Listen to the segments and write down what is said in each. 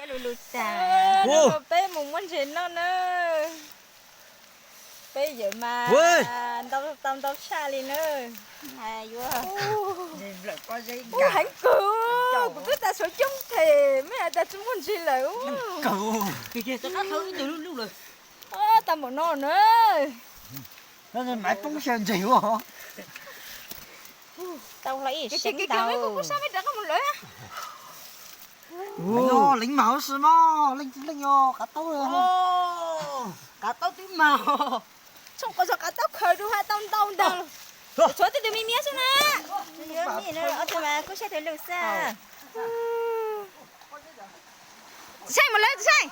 Lus lus tas, peb mus muab ntses noj na. Peb yawm mas ntau tau ntau tshaj li na. Yuav heev kawg, kuv twb tas suav coob them, mej has tas tsis muaj ntses lawm. Tau npaum no na. Maiv poob xyaw ntses ua. Tau hlo ib seev ntau. Kuv sab mej rov qab mus lawm. Leej mag huv si mas, leej leej os, qav taub, qav taub twb mag. Tshooj qos zog qav taub khaws dua ha tau ntau ntag. Tshuav tej tus me miab xwb na. Kuv saib tus lus xwb. Tsis Tsheej, mus lawv Tsis Tsheej,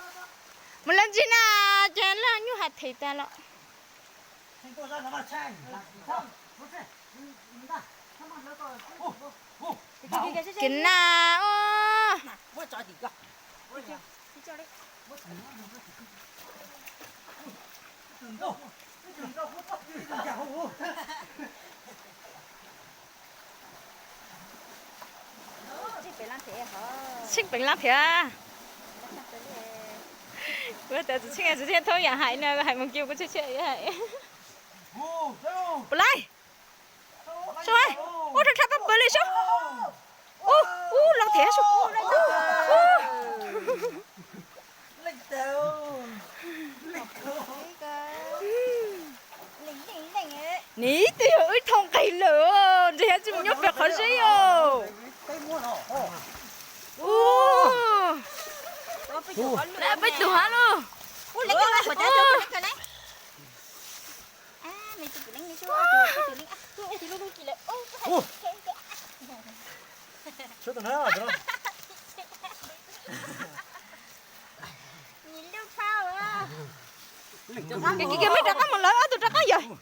mus lawv ntsis na, ces laj nyuj has them tas los. Kev na os. Tsheej peem laj thiab. Kuv tas Tsis Tsheej, Tsis Tsheej thaub yam hais no, hais mus kiag kuv tshiab tshiab hais. Puas laij? Ua rhab rhab pab pawg li sub. Ub, ub, los thiab sub. Nws twb yog wb thauj nqis lawm, ntshe yog tsis mus nyob pem qhov zeb os. Peb tug hab lauj. Kiag kiag, mej rov qab mus lawv ob tug rov qab yawm.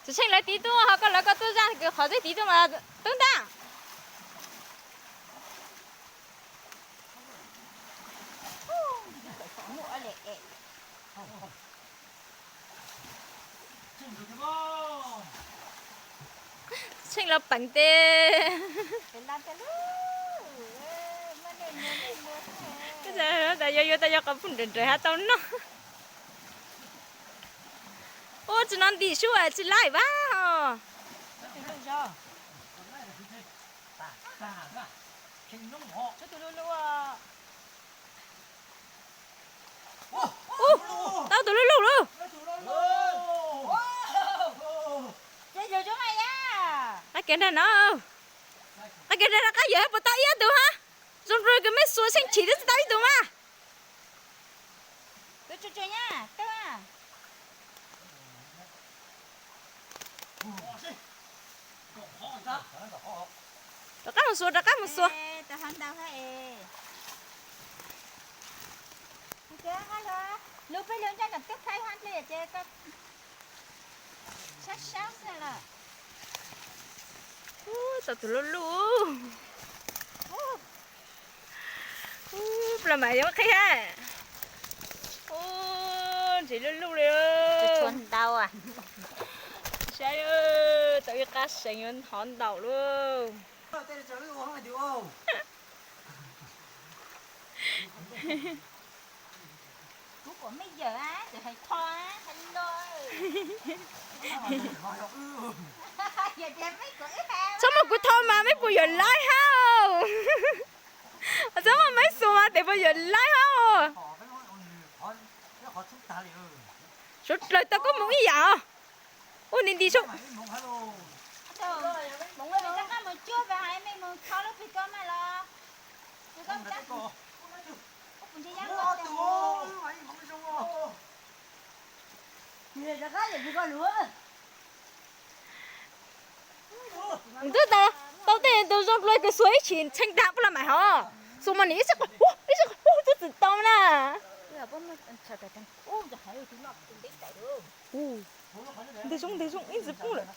Tsis Tsheej lawv tiv tuaj, ho koj lawv koj tuaj zaj qhov zeb tiv tuaj mas tub ntaj. Tsis Tsheej los peem tes. Yog yuav tau yog qos phooj nrawm nrawm hab tau noj. Ua tsis no ntim sub tsis laij vas os. Ub, tau tus luj luj lauj. Qab kiag nrag no, qab kiag nrag no qab yawm puas tau ib tug hab? Zoo nkaus kws mej xuas xyeej chim twb tsis tau ib tug mas. Rov qab mus xuas, rov qab mus xuas. Ub, tau tus luj luj. Ub, plas mas yuav qhib hab. Ub, ntses luj luj li. Saib, tau ib qab seev yuav hov ntaus lauj. Kuv kom mej yawm, hais tho, hais lo. Txhob muab kuv tho mas mej puas yuav laib hab. Txhob muab mej xuas mas tes puas yuav laib hab. Suav dlawg tau koj mus ib yam os. Ua ni nti sub. Twb tau, tau tej tus zoo dlua kws xuas ib chim txheej dag puab los mais hov. Xuas mas nim ib txhis, ib txhis twb txwm tau na. Nteg zoo, nteg zoo, ib ntsis poob lawm.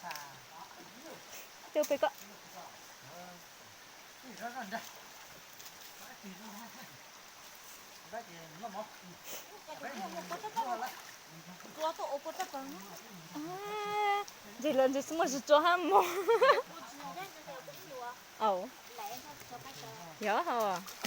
Caw pem ko. Ntses los ntses xwb muaj tsis tsua hab mog. Yog hos.